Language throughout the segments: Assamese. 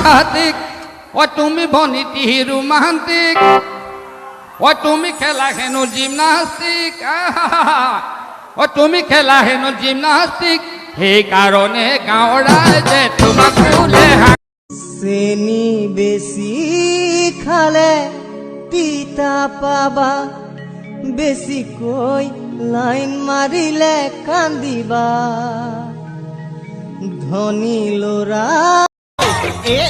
সাংঘাতিক। অ তুমি ভনীটি ৰোমান্টিক, অ তুমি খেলা হেনো জিমনাষ্টিক, অ তুমি খেলা হেনো জিমনাষ্টিক। সেইকাৰণে গাঁৱৰ ৰাইজে তোমাক বোলে। চেনি বেছি খালে তিতা পাবা, বেছিকৈ লাইন মাৰিলে কান্দিবা। ধনী ল'ৰা। এ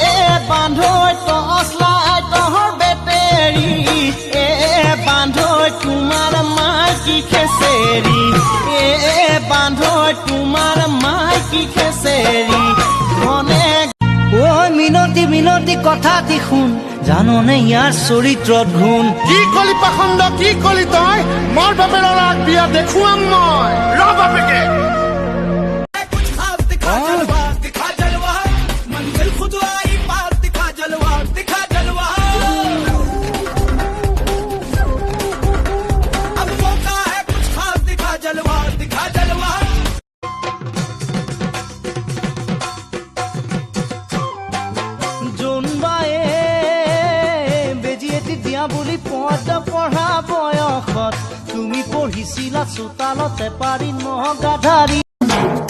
বান্ধৈ, টৰ্চ লাইটৰ বেটেৰী, এ বান্ধৈ, তোমাৰ মাইকী খেচেৰি, এ বান্ধৈ, তোমাৰ মাইকী খেচেৰি ধনে। ঐ মিনতি, মিনতি, কথাটি শুন, জাননে ইয়াৰ চৰিত্ৰত গুণ? কি কলি পাখণ্ড, কি কলি তই? মোৰ বাপেৰৰ আগ বিয়া দেখুৱাম মই ৰ বাপেকে। दिखा जलवा, दिखा जलवा, मंजिल खुद आई पास, दिखा जलवा, दिखा जलवा। अब मौका है कुछ खास, दिखा जलवा, दिखा जलवा। জোনবায়ে বেজি এটি দিয়া বুলি পদ পঢ়া বয়সত তুমি পঢ়িছিলা চোতালতে পাৰি নগাধাৰী।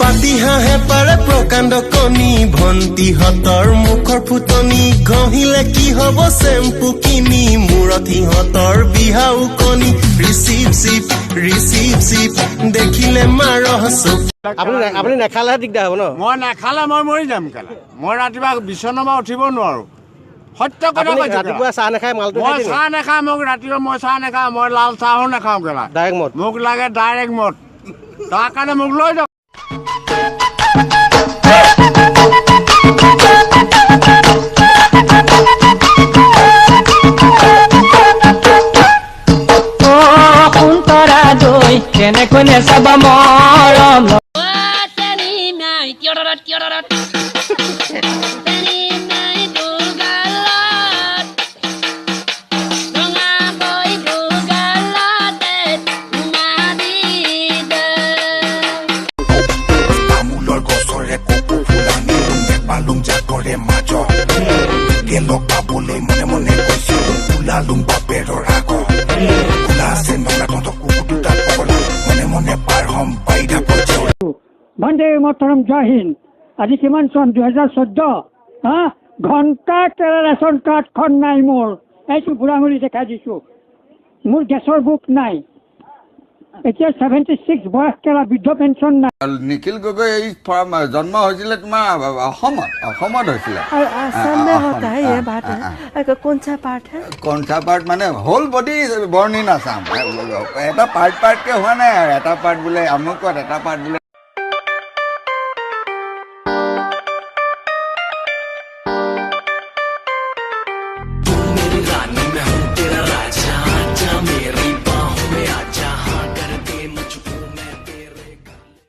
পাতি হাঁহে পাৰে প্ৰকাণ্ড কণী, ভন্টিহঁতৰ মুখৰ ফুটনি ঘঁহিলে কি হব চেম্পু কিনি, মূৰত সিহঁতৰ বিহা ওকণি। ৰিচিভ চিপ ৰিচিভ চিপ দেখিলে মাৰ চকু। আপুনি নেখালেহে দিগদাৰ হ'ব ন? মই নাখালে মই মৰি যাম কেলা। মই ৰাতিপুৱা বিচনাৰ পৰা উঠিব নোৱাৰো, সত্য কথা আপুনি কৈছো কেলা। ৰাতিপুৱা চাহ নাখায় মালটো মই খাই দিয়ে? চাহ নাখাওঁ। মোক ৰাতিপুৱা মই চাহ নাখাওঁ, মই লাল চাহো নাখাওঁ কেলা। ডাইৰেক্ট মদ। মোক লাগে ডাইৰেক্ট মদ, তাৰ কাৰণে মোক লৈ যাওক। সোণতৰা দৈ কেনেকৈ নেচাবা মৰম। তামোলৰ গছৰে কপৌ ফুল আনিলো, নেপালোং জাকৰে মাজত। গেলক পাবলৈ মনে মনে গৈছিলো, ওলালোং বাপেৰৰ আগত। খোলা আছে নলা, তহঁতৰ কুকুৰ দুটা পগলা, মনে মনে পাৰ হ'ম বাৰিষা পৰ্যায়। বন্দে মাতৰম, জয় হিন্দ। আজি কিমান চন? 2014। হা ঘণ্টা কেলা ৰেচন কাৰ্ডখন নাই মোৰ। এইটো বুঢ়া আঙুলি দেখাই দিছোঁ। মোৰ গেছৰ বুক নাই। এতিয়া 76 বয়স কেলা, বৃদ্ধ পেঞ্চন নাই। নিখিল গগৈ এই জন্ম হৈছিলে তোমাৰ অসমত, অসমত হৈছিলে। और असम में होता है ये बात है। अगर कौन सा पार्ट है? कौन सा পাৰ্ট মানে whole body born in Assam. এটা পাৰ্ট পাৰ্টকে হোৱা নাই আৰু এটা পাৰ্ট বোলে আমুকত, এটা পাৰ্ট বোলে